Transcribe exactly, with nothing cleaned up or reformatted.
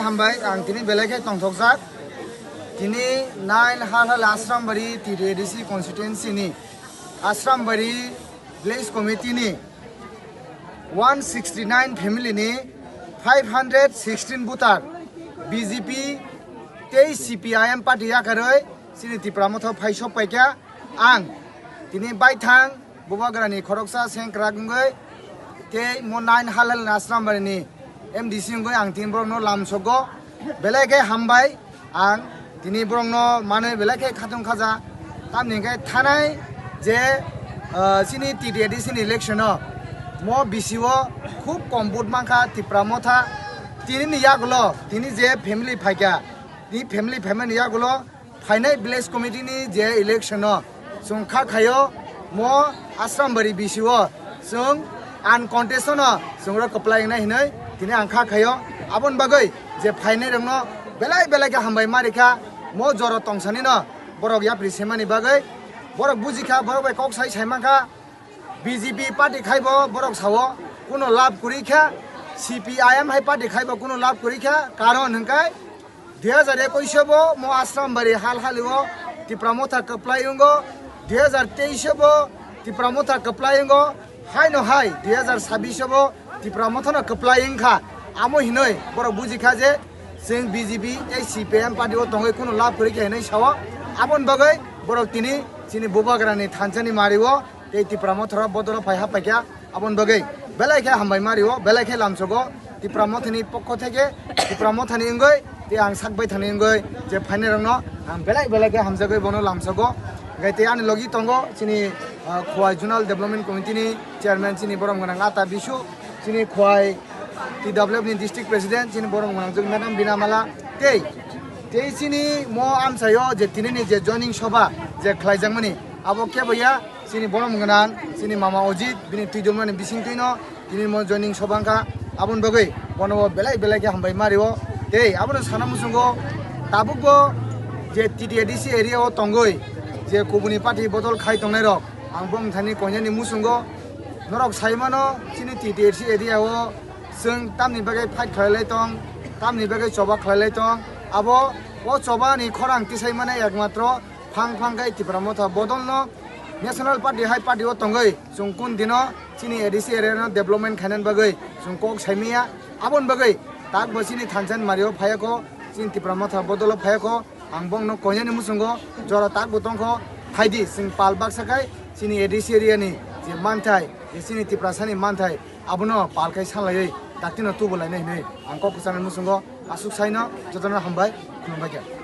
Hambai, ang tini belai khe tongthokjak. Tini nine Halhal Asrambari T T A D C constituency ni Asrambari village committee ni one sixty nine family ni five hundred sixteen voter B J P tei C P I M party yakarwi chini Tipra Motha phai sok paikha. Ang tini baithang Bubagrani khoroksa sengkrak wngwi tei mo nine Halhal Asrambari ni M D C wngwi ang tini borokno lamsogo. Belai khe hambai, ang tini borokno manwi belai khe khatung khaja. Tamni hwnkhe thanai je, ah, chini T T A D C ni election o mo B C o khub kom vote mankha Tipra Motha. Tini ni yagulo, tini je family phaikha, tini family phaimani yagulo phainai village committee ni je election o chwng kha khaio mo Asrambari B C o chwng uncontested no chwng rok kwplai wngnai hinwi tini ang kha khaio. Aboni bagwi je phainai rokno belai belai khe hambai ma rikha, mo jora tongsani no borok yapri semani bagwi borok bujikha, borok bai kok sai sai mankha. B J P party khaibo borok sao kuno lab kwrwi kha, C P I M hai party khaibo kuno lab kwrwi kha, karon hwnkhe dui hajar ekwis bo mo Asrambari hal hali o Tipra Motha kwplai wngo, dui hajar teis bo Tipra Motha kwplai wngo, haino hai dui hajar sabis bo Tipra Motha no kwplai wngkha. Amo hinoi borok bujikha je chwng B J P tei C P I M party o tongwi kuno lab kwrwi kha hinoi sao. Aboni bagwi borok tini chini Bubagrani thansani mari o tei Tipra Motha rok bodol o phai ha paikha. Aboni bagwi belai khe hambai ma rio, belai khe lamsogo Tipra Mothani pokho theke, Tipra Mothani wngwi tei ang sak baithani wngwi je phainai rokno ang belai belai khe hamjagwi bono lamsogo. Hwnkhe tei ani logi tongo chini, ah, Khowai Zonal Development Committee ni chairman chini borom gwnang Ata Bisu, chini Khowai T W F ni district president chini borom gwnang Madam Bina Mala tei, tei chini mo amchaio je tinini je joining soba je khlaijakmani abo kebo ya, chini borom gwnang, chini mama Ojit, bini twidulmani bisingtwino tini mo joining sobangkha. Aboni bagwi bono bo belai belai khe hambai ma rio. Tei abono sana muchungo tabukbo je T T A D C area o tongwi je kubuni party bodol khai tongnai rok, ang bongthani koinani muchungo norok sai mano chini T T A D C area o chwng tamni bagwi fight khlai lai tong, tamni bagwi choba khlai lai tong. Abo o choba ni khorang tisai mane ekmatro phang phang khe Tipra Motha bodol no National Party hai party o tongwi chwng kun dino chini A D C area no development khainani bagwi chwng kok sai maya. Aboni bagwi tak bo chini thansa ni mari o phai kho, chini Tipra Motha bodol o phai kho, ang bongno koinani muchungo jora tak bo tong kho, phai di chwng pal baksa khai chini A D C area ni je manthai, je chini Tiprasa ni manthai abono pal khai sanlaiwi daktino tubu lainai hinwi ang kok kwchangni muchungo aswk saino jotono hambai khulumbai kha.